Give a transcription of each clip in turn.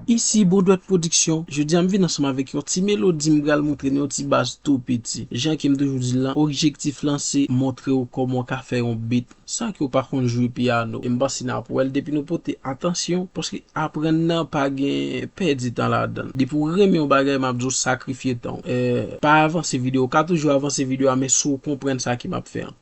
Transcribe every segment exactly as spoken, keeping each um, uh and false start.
Isi Bondwèt Production, jodi a m vin ansanm avèk yon ti melodi m pral montre nou yon ti baz tou piti. Jan ke m toujou di l lan, objektif lan se montre w kòman w ka fè yon beat san ke w pa konn jwe pyano. E m panse n ap wè l depi nou pote atansyon, paske aprann nan pa gen pèdi tan ladan l. Depi w renmen yon bagay, m ap di w sakrifye tan w. Eh, pa avanse videyo, w ka toujou avanse videyo a, men si w konprann sa ke m ap fè an.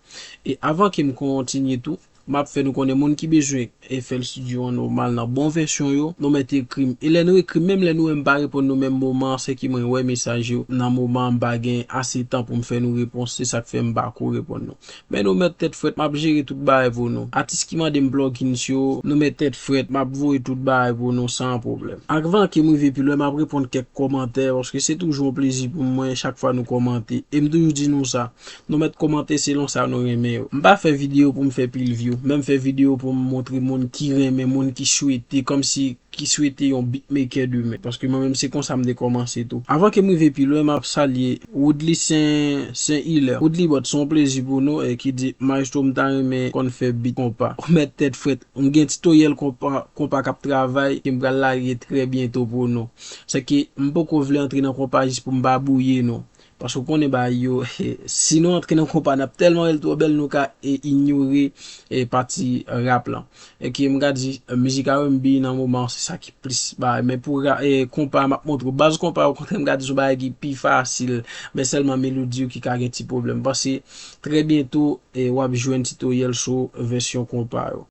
E avan ke m kontinye tou, m ap fè nou konnen moun ki bezwen F L Studio an nòmal nan bon vèsyon yo, nou mèt ekri m. E lè nou ekri m, menm lè nou wè m pa reponn nou menm moman an, se ke mwen wè mesaj yo. Nan moman an, m pa gen ase tan pou m fè nou repons, se sa k fè m pa ko reponn nou. Men nou mèt tèt frèt, m ap jere tout bagay pou nou. Atis ki mande m plugins yo, nou mèt tèt frèt, m ap voye tout bagay pou nou san pwoblèm. Avan ke m rive pi lwen, m ap reponn kèk kòmantè, paske se toujou yon plezi pou mwen chak fwa nou kòmante. E m toujou di nou sa, nou mèt kòmante selon sa nou renmen yo. M pa fè videyo pou m fè pil view, men m fè videyo pou m montre moun ki renmen, moun ki swete, kòmsi ki swete yon beatmaker demen. Paske mwen menm se konsa m te kòmanse tou. Avan ke m rive pi lwen, m ap salye Woodly Saint, Saint Hilaire. Woodly Bot, se yon plezi pou nou, e ki di, "Maestro, m ta renmen konn fè beat konpa." Ou mèt tèt frèt. M gen titoryèl konpa, konpa k ap travay, ke m pral lage trè byento pou nou. Se ke m poko vle antre nan konpa jis pou m pa bwouye nou. Paske w konnen bagay yo, si nou antre nan konpa, n ap tèlman wè l twò bèl, nou ka, e, inyore, e, pati rap lan. E ke m ka di, e, mizik R and B nan moman an, se sa ki plis bagay. Men pou ra-, e, konpa, m ap montre w. Baz konpa, okontrè, m ka di se yon bagay ki pi fasil. Men sèlman melodi yo ki ka gen ti pwoblèm. Paske trè byento, e, w ap jwenn titoryèl sou vèsyon konpa yo.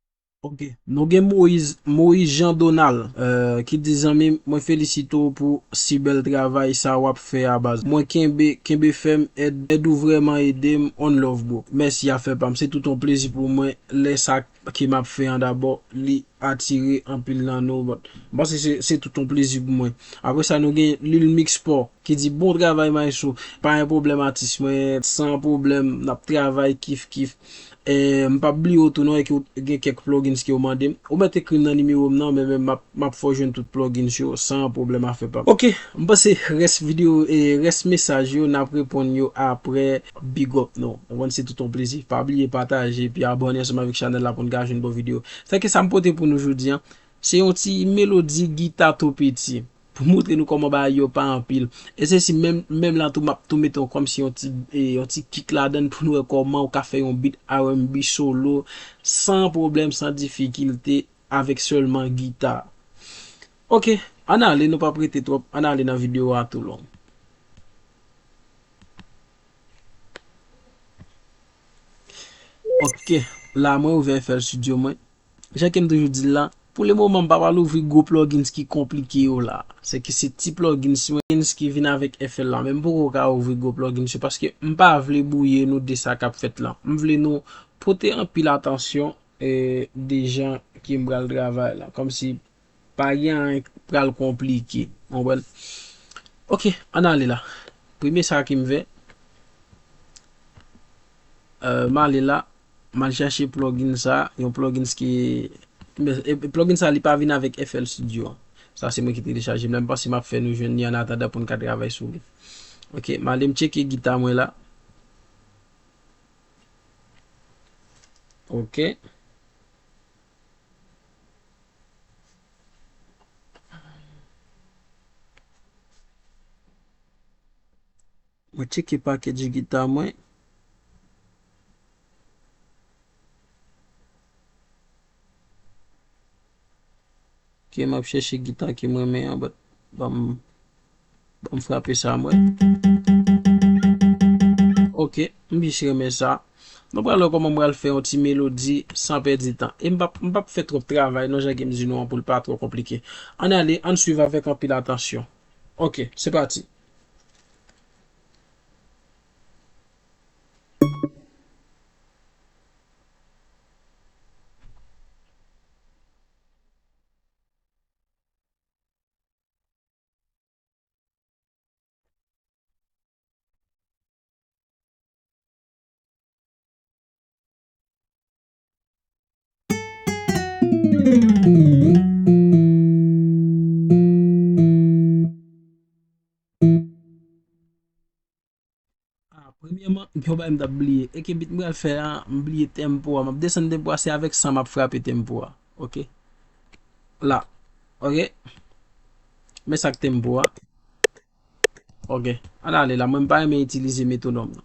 Ok. Nou gen Moïse, Moïse Jean Donald, eh, ki di, "Zanmi m, mwen felisite w pou si bèl travay sa w ap fè a, baz. Mwen kenbe, kenbe fèm, èd, èd ou vrèman ede m, on love, bro." Mèsi, afè pa m. Se tout yon plezi pou mwen, lè sa ke m ap fè an dabò, li atire anpil nan nou. Bon, m panse se, se tout yon plezi pou mwen. Apre sa, nou gen Lil Mix Sport, ki di, "Bon travay, maestro. Pa gen pwoblèm, atis mwen, san pwoblèm, n ap travay, kif, kif." E, m p ap bliye w tou non, e ke w gen kèk plugins ke w mande m. Ou mèt ekri m nan nimewo m nan, men, men m ap, m ap fè w jwenn tout plugins yo san pwoblèm, afè pa m. Ok, m panse rès videyo e rès mesaj yo, n ap reponn yo apre. Big up nou. Ou konn se tout yon plezi. Pa bliye pataje, epi abòne ansanm avèk chanèl la pou n ka jwenn bon videyo. Sa ke sa m pote pou nou jodi a, se yon ti melodi gita tou piti. Pou montre nou kòman bagay yo pa anpil. E se si menm, menm la tou, m ap tou mete yon, kòmsi yon ti, e, yon ti kick ladan l pou nou wè kòman w ka fè yon beat R and B solo san pwoblèm, san difikilte, avèk sèlman gita. Ok, ann ale, nou p ap rete twòp, ann ale nan videyo a tou long. Ok, la mwen ouvè F L Studio mwen. Jan ke m toujou di l la, pou le moman m pa pral ouvri gwo plugins ki konplike yo la. Se ke se ti plugins yo, plugins ki vin avèk F L la. Men m poko ka ouvri gwo plugins yo paske m pa vle bwouye nou de sa k ap fèt la. M vle nou pote anpil atansyon, e, de jan ke m pral travay la. Kòmsi pa gen anyen k pral konplike. Ou konprann? Ok, ann ale la. Premye sa ke m fè, e, m ale la, m al chèche plugin sa, yon plugins ki, e, plugin sa li pa vin avèk F L Studio an. Sa se mwen ki telechaje l. Men m panse m ap fè nou jwenn li annatandan pou n ka travay sou li. Ok, m ale m tcheke gita mwen la. Ok. Mwen tcheke package gita mwen. Ok, m ap chèche gita ke m renmen an, but ban m, ban m frape sa, mwen. Ok, m jis renmen sa. Nou pral wè kòman m pral fè yon ti melodi san pèdi tan. E m p ap, m p ap fè twòp travay, non, jan ke m di nou an, pou l pa twò konplike. Ann ale, ann swiv avèk anpil atansyon. Ok, se pati. Ah, premyèman, gen yon bagay m t ap bliye. E ke beat m pral fè a, m bliye tempo a. M ap desann tempo a, se avèk sa m ap frape tempo a. Ok. La. Ok. Men sa k tempo a. Ok. Al ale la, mwen m pa renmen itilize metwonòm nan.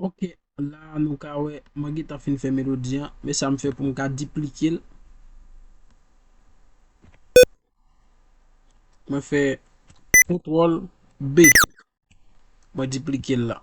Ok, la nou ka wè, mwen gentan fin fè melodi an, men sa m fè pou m ka diplike l. Mwen fè kontwòl B. Mwen diplike l la.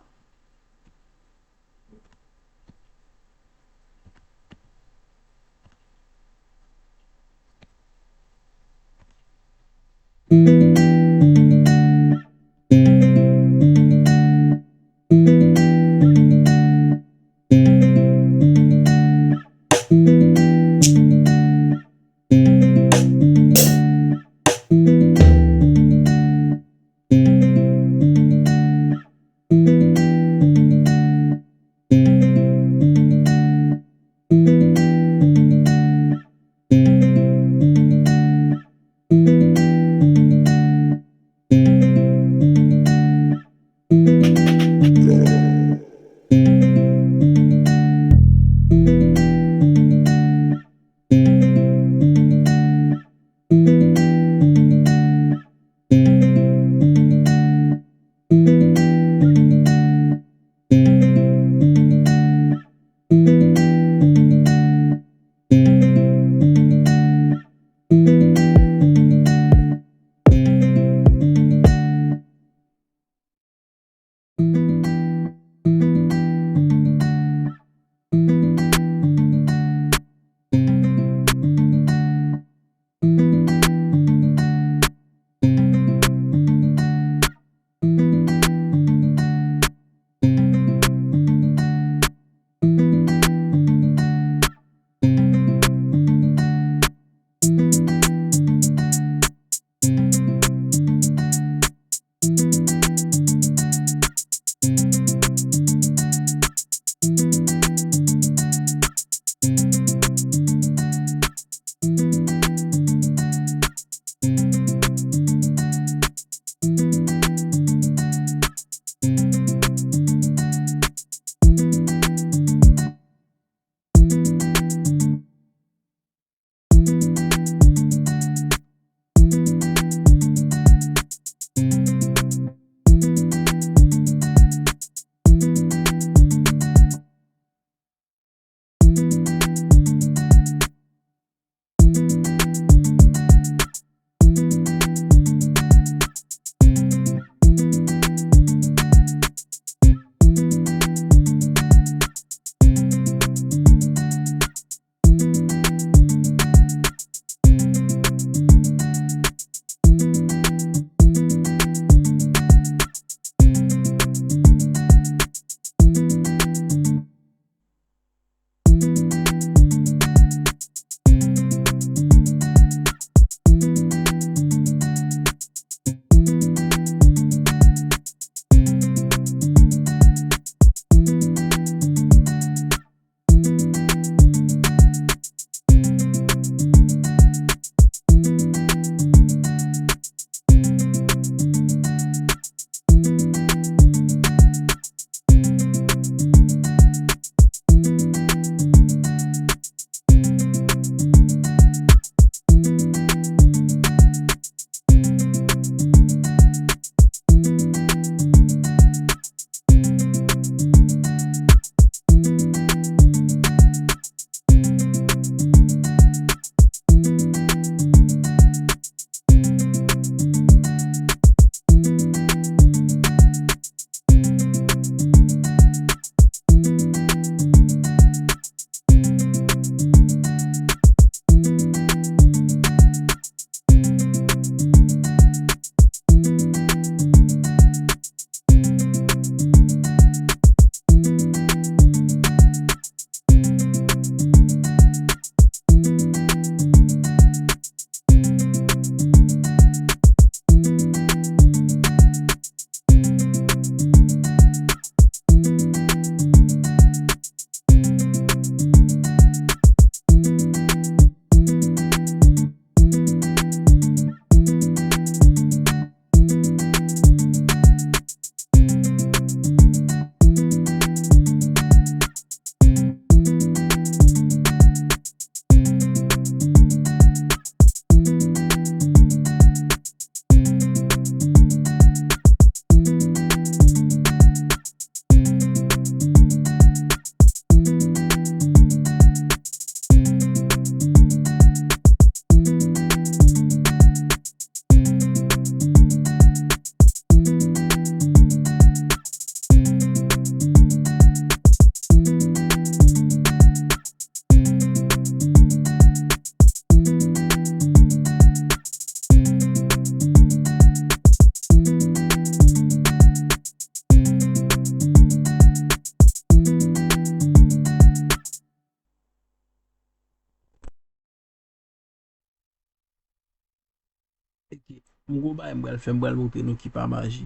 Ok. M gon bagay m pral fè, m pral montre nou ki pa maji.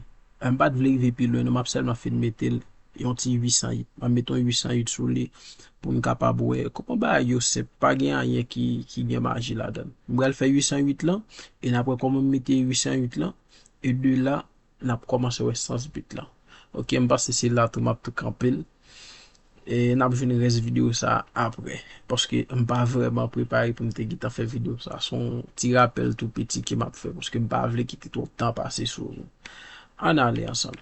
M pa t vle rive pi lwen, non, m ap sèlman fin mete l yon ti uit san uit. M ap mete yon uit san uit sou li pou n kapab wè kòman bagay yo senp, pa gen anyen ki, ki gen maji ladan l. M pral fè uit san uit lan, e n ap wè kòman m mete uit san uit lan, e de la, n ap kòmanse wè sans bit lan. Ok, m panse se la tou m ap tou kanpe l. E n ap jwenn rès videyo sa apre. Paske m pa vrèman prepare pou m te gentan fè videyo sa. Se yon ti rapèl tou piti ke m ap fè. Paske m pa vle kite twòp tan pase sou nou. Ann ale ansanm.